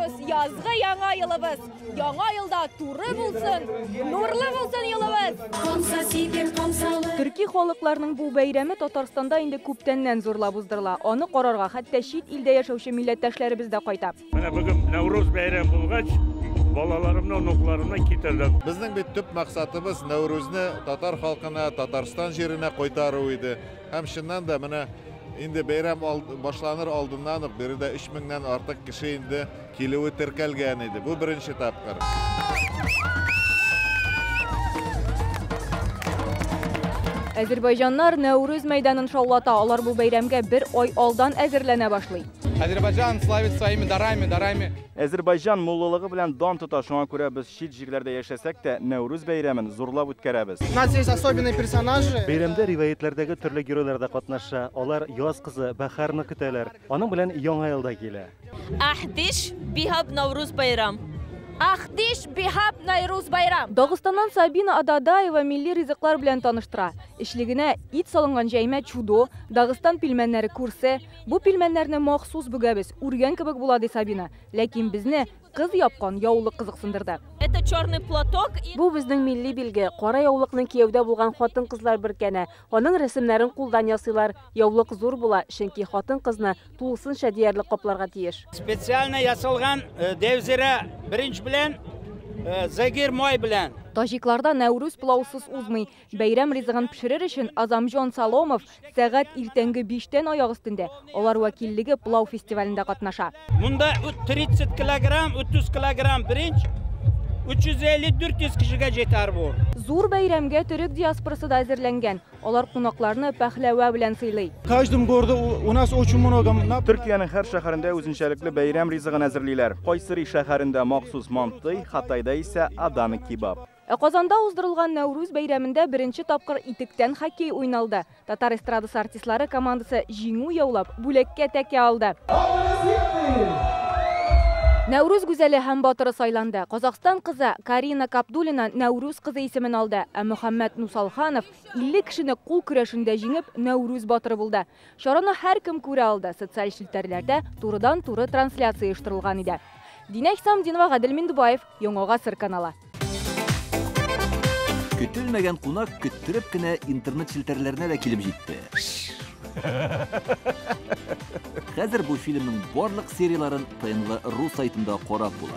Нәүрүз язгы яңа елыбыз. Яңа елда туры булсын, нурлы булсын юлыбыз. Төрки халыкларның бу бәйрәме Татарстанда инде күптәннән зурлап уздырыла. Аны карарга хәтта чит илдә яшәүче милләттәшләребез дә кайта. Менә бүген Нәүрүз бәйрәм булгач, балаларымны, оныкларымны китердем. Безнең бит төп максатыбыз Нәүрүзне татар халкына, Татарстан җиренә кайтару иде. Һәм чыннан да менә инде бәйрәм башланыр алдыннан ук биредә 3000-нән артык кеше инде килүе теркәлгән иде. Бу беренче тапкыр. Әзербайҗаннар Нәүрүз мәйданын шаулата. Алар бу бәйрәмгә бер ай алдан әзерләнә башлый. Азербайджан славит своими дарами, дарами. Әзербайҗан муллылыгы белән дан тота, шуңа күрә без чит җирләрдә яшәсәк тә, Нәүрүз бәйрәмен зурлап үткәрәбез. У нас есть особенные персонажи. Бәйрәмдә риваятьләрдәге төрле геройлар да катнаша. Алар яз кызы Бәһарны көтәләр. Аның белән Яңа ел да килә. Ахдиш бихаб Нәүрүз байрам. Ахдиш бихаб Нәүрүз байрам. Дагыстаннан Сабина Ададаева милли ризыклар белән таныштыра. Эчлегенә ит салынган җәймә чудо, Дагыстан пилмәннәре курсе. Бу пилмәннәрне махсус бөгәбез, үргән кебек була, ди Сабина. Ләкин безне кыз япкан яулык кызыксындырды. Это черный платок. Бу безнең милли билге. Кара яулыкның кияүдә булган хатын-кызлар бөркәнә. Аның рәсемнәрен кулдан ясыйлар. Яулык зур була, чөнки хатын-кызны тулысынча диярлек капларга тиеш. Специально ясалган девзира беренч белән зәгир май белән. Таҗикларда Нәүрүз пылаусыз узмый. Бәйрәм ризыгын пешерер өчен Азамҗон Саломов сәгать иртәнге 5-тән аяк өстендә. Алар вәкиллеге пылау фестивалендә катнаша. Монда 30 килограмм, 300 килограмм беренч, 350-400 кешегә җитәр бу. Зур бәйрәмгә төрек диаспорасы да әзерләнгән. Алар кунакларны пәхләвә белән сыйлый. В каждом городе у нас очень много. Төркиянең һәр шәһәрендә үзенчәлекле бәйрәм ризыгын әзерлиләр. Кайсыри шәһәрендә махсус мантый, Хатайда исә Адана кебаб. Ә Казанда уздырылган Нәүрүз бәйрәмендә беренче тапкыр итектән хоккей уйналды. Татар эстрадасы артистлары командасы җиңү яулап, бүләккә тәкә алды. Нәүрүз гүзәле һәм батыры сайланды. Казахстан кызы Карина Кабдуллина Нәүрүз кызы исемен алды. Ә Мөхәммәт Нусалханов 50 кешене кул көрәшендә җиңеп, Нәүрүз батыры булды. Чараны һәркем күрә алды. Социаль челтәрләрдә турыдан-туры трансляция оештырылган иде. Динә Хисамдинова, Гадел Миндубаев, Яңа Гасыр каналы. Көтелмәгән кунак көттереп кенә интернет челтәрләренә дә килеп җитте. Хәзер бу фильмның барлык серияларын ТНВ ру сайтында карап була.